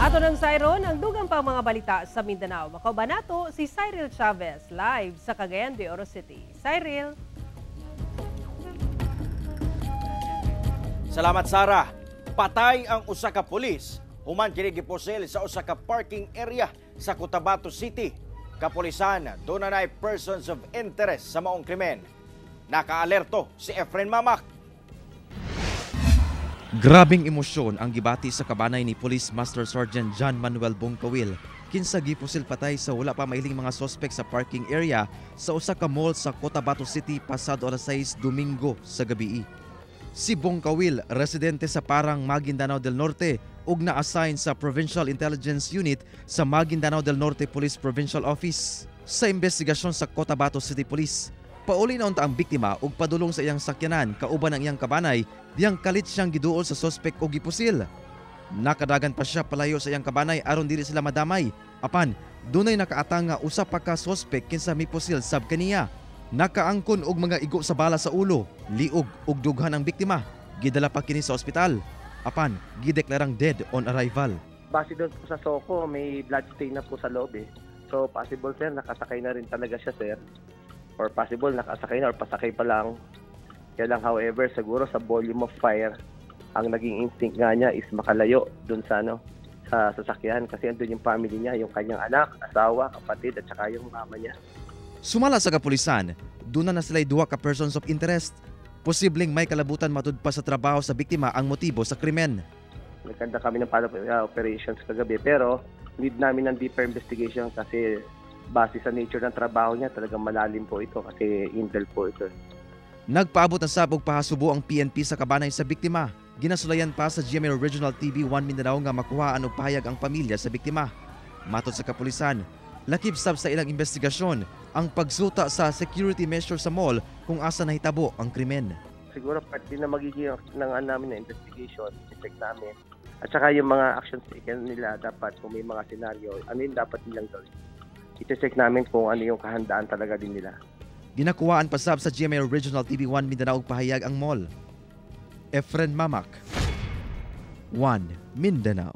Ato ng sayron ang dugang pa mga balita sa Mindanao. Makauban nato si Cyril Chavez live sa Cagayan de Oro City. Cyril. Salamat, Sara. Patay ang usa ka pulis human kini gipusil sa usa ka parking area sa Cotabato City. Kapulisan, duna nay persons of interest sa maong krimen. Nakaalerto si Efren Mamak. Grabing emosyon ang gibati sa kabanay ni Police Master Sergeant John Manuel Bongkawil kinsa gipusil patay sa wala pa mailing mga sospek sa parking area sa usa ka mall sa Cotabato City pasado alas 6 Domingo sa gabii. Si Bongkawil, residente sa Parang, Maguindanao del Norte ug na-assign sa Provincial Intelligence Unit sa Maguindanao del Norte Police Provincial Office. Sa investigasyon sa Cotabato City Police, pauli na unta ang biktima ug padulong sa iyang sakyanan kauban ang iyang kabanay diyang kalit siyang giduol sa sospek og gipusil. Nakadagan pa siya palayo sa iyang kabanay aron dili sila madamay. Apan dunay nakaatang nga usa pa ka sospek kinsa mipusil sab kaniya. Nakaangkon og mga igo sa bala sa ulo, liog ug dughan ang biktima. Gidala pa kini sa ospital. Apan gideklarang dead on arrival. Base doon po sa Soko, may blood stain na po sa loob eh. So possible, sir, nakasakay na rin talaga siya, sir. Or possible nakasakay na or pasakay pa lang. Kaya lang, however, siguro sa volume of fire, ang naging instinct nga niya is makalayo doon sa ano, sa sasakyan kasi andun yung family niya, yung kanyang anak, asawa, kapatid at saka yung mama niya. Sumala sa kapulisan, duna na sila'y duha ka persons of interest. Posibleng may kalabutan matud pa sa trabaho sa biktima ang motibo sa krimen. Nagkanda kami ng follow-up operations kagabi pero need namin ng deeper investigation kasi base sa nature ng trabaho niya, talagang malalim po ito kasi intel po ito. Nagpaabot na sab og pahasubo ang PNP sa kabanay sa biktima. Ginasulayan pa sa GMA Regional TV 1 Mindanao nga makuhaan og pahayag ang pamilya sa biktima. Matod sa kapulisan, lakip sab sa ilang investigasyon ang pagsuta sa security measure sa mall kung asa nahitabo ang krimen. Siguro part din na magiging ng namin na investigation, check namin. At saka yung mga actions taken nila dapat kung may mga senaryo, ano yung dapat nilang gawin. Iti-check namin kung ano yung kahandaan talaga din nila. Ginakuhaan pa sab sa GMA Regional TV 1 Mindanao og pahayag ang mall. Efren Mamak, 1 Mindanao.